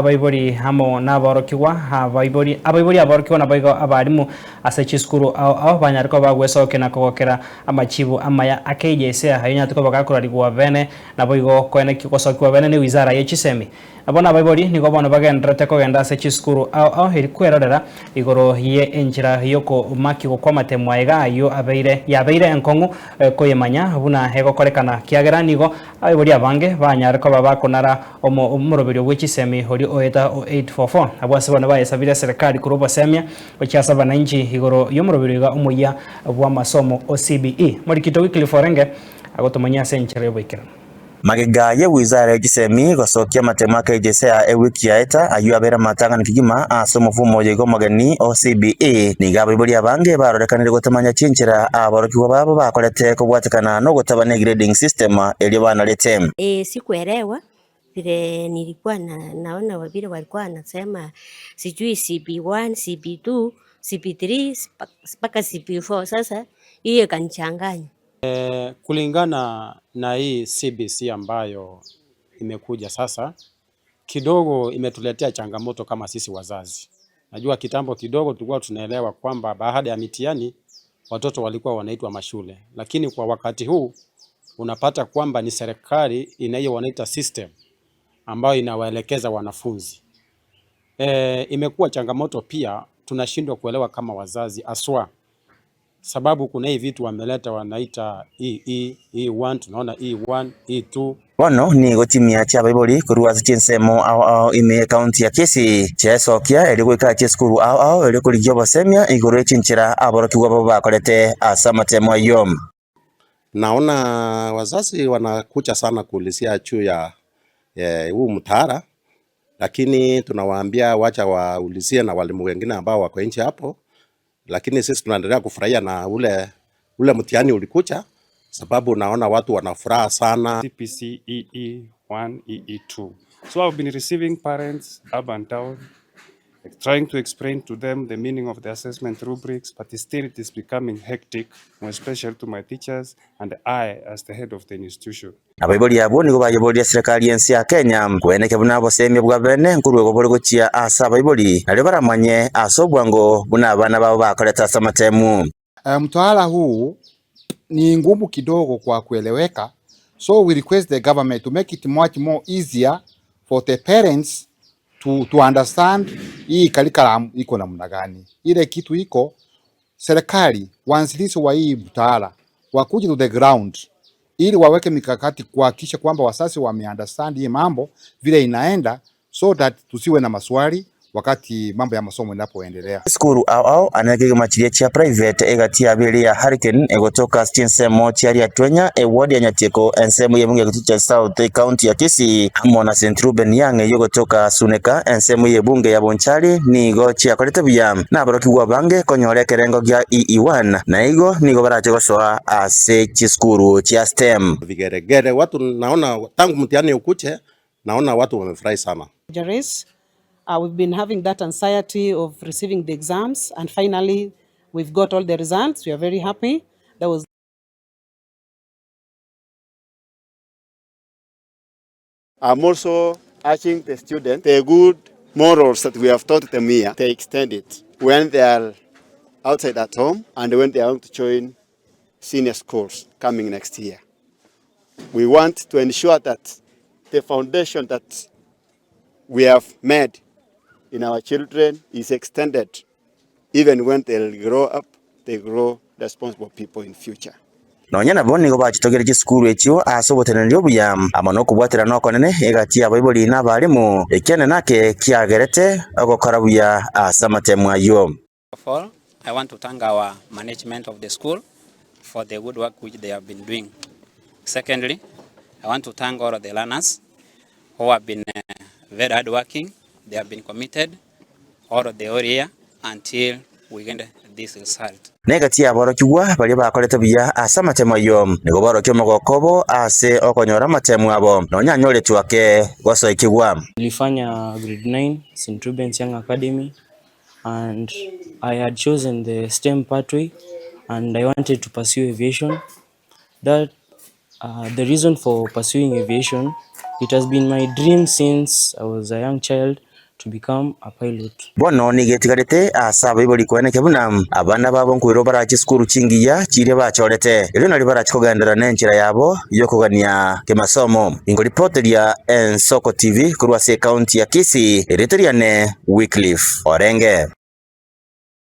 Abaibori amo naborokigwa abaibori abaibori aborokigwa naboigo abarimu ase chisukuru ao ao banyare koba bagwesokia na kogokera amachibu amaya akeijese ayo nyate koba gakorarigwa bene naboigo koeneki gosokiwa bene ni wizara ya chisemi. Nabo nabaibori nigo bono bagenderete kogenda ase chisukuru ao ao eri kwerorera igoro ye enchera yoko maki gokwa matemo aiga ayo abeire yabeire enkong'u koyemanya buna egokorekana kiagera nigo abaibori abange banyare koba bakonara omoroberio bwe chisemi hori oeta 844 abo ase bono bayesabire serikali korwa obosemia gochiasa abananchi igoro yomoroberio iga omoyia bwa masomo o CBE. Morikito Wycliffe Orenge agotomanyia ase enchera yoboikeranu. Magega ya wizara ya chisemi gosokia matemo akejesea ewiki yaeta ayu abera matang'ani kigima ase omofumo oyo iga omogeni o CBE niga abaibori abange barorekanire gotamanya chinchera aborokigwa babo bakorete kobwatekana na ogotabana grading system erio banarete. Sikuelewa vile nilikuwa naona vile walikuwa wanasema sijui CB1, CB2, CB3 mpaka CB4. Sasa hiyo ikanichanganya. Kulingana na hii CBC ambayo imekuja sasa, kidogo imetuletea changamoto kama sisi wazazi. Najua kitambo kidogo tulikuwa tunaelewa kwamba baada ya mitihani watoto walikuwa wanaitwa mashule, lakini kwa wakati huu unapata kwamba ni serikali inayo wanaita system ambayo inawaelekeza wanafunzi. Imekuwa changamoto pia, tunashindwa kuelewa kama wazazi aswa sababu kuna hii vitu wameleta wanaita EE, E1, tunaona E1, E2. Bono nigo chimia chia abaibori korwa ase chinsemo ao ao ime ekaunti ya Kisii chiesokia eri goika chisukuru ao ao eri korigia obosemia igoro echinchera aborokigwa babo bakorete ase amatemo aywo. Naona wazazi wanakuja sana kuulizia juu ya huu mtaala, lakini tunawaambia wacha waulizie na walimu wengine ambao wako nje hapo, lakini sisi tunaendelea kufurahia na ule mtihani ulikuja, sababu naona watu wana furaha sana. CPC EE1, EE2. So I've been receiving parents up and down, trying to explain to them the meaning of the assessment rubrics, but still it is becoming hectic, more especially to my teachers and I as the head of the institution. Abaibori abo nigo bayoboria serikali ensi ya Kenya kweneke buna obosemia bwa bene nkorwego bori gochia ase abaibori nario baramanye ase obwango buna abana babo bakorete ase amatemu. Mtaala huu ni ngumu kidogo kwa kueleweka, so we request the government to make it much more easier for the parents to understand hii curriculum iko namna gani. Ile kitu iko serikali waanzilishi wa hii mtaala wakuje to the ground ili waweke mikakati kuhakikisha kwamba wazazi wame understand hii mambo vile inaenda, so that tusiwe na maswali wakati mambo ya masomo inapoendelea. Skuru ao ao anekigima chiria chia private egati ya bili ya Hurricane egotoka chinsemo chiaria twenya eward ya Nyatieko ensemo ye bunge ya South county ya Kisii amo na St Ruben Yang yogotoka Suneka ensemo ye bunge ya Bonchari nigo chiakorete buya naborokigwa bange konyora ekerengo gia EE1 na igo nigo barache gosoa ase chiskuru chia STEM. Vigeregere watu naona tangu mtihani ukuche, naona watu wamefurahi sana. Jares, we've been having that anxiety of receiving the exams, and finally we've got all the results. We are very happy. That was I'm also urging the students, the good morals that we have taught them here, they extend it when they are outside at home and when they are going to join senior schools coming next year. We want to ensure that the foundation that we have made in our children is extended even when they grow up, they grow responsible people in future. Nonya nabo nigo bachitogere chisukuru echio ase oboteneneri obuya amo na okobwatera nokonene egati ya abaibori na abarimu ekiane nake kiagerete ogokora buya ase amatemo aywo. Of all, I want to thank our management of the school for the good work which they have been doing. Secondly, I want to thank all of the learners who have been very hardworking. They have been committed all of the whole year until we get this result. Negati aborokigwa baria bakorete buya ase amatemo ayo nigo borokia omogokobo ase okonyora amatemo abo nonya anyoretwe ake gosoekigwa. Nilifanya grade 9 St. Rubens Young Academy and I had chosen the STEM pathway and I wanted to pursue aviation. That the reason for pursuing aviation, it has been my dream since I was a young child. to become a pilot. Bono nigetigarete ase abaibori kweneke buna abana babo nkoirwa barachi sukuru chingiya chiria bachorete erio nari barachi kogendera na enchera yabo yokogania kimasomo. Ingoripoteria Ensoko TV korwa ase ekaunti ya Kisii, eritoriane Wycliffe Orenge.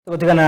Tugotigana.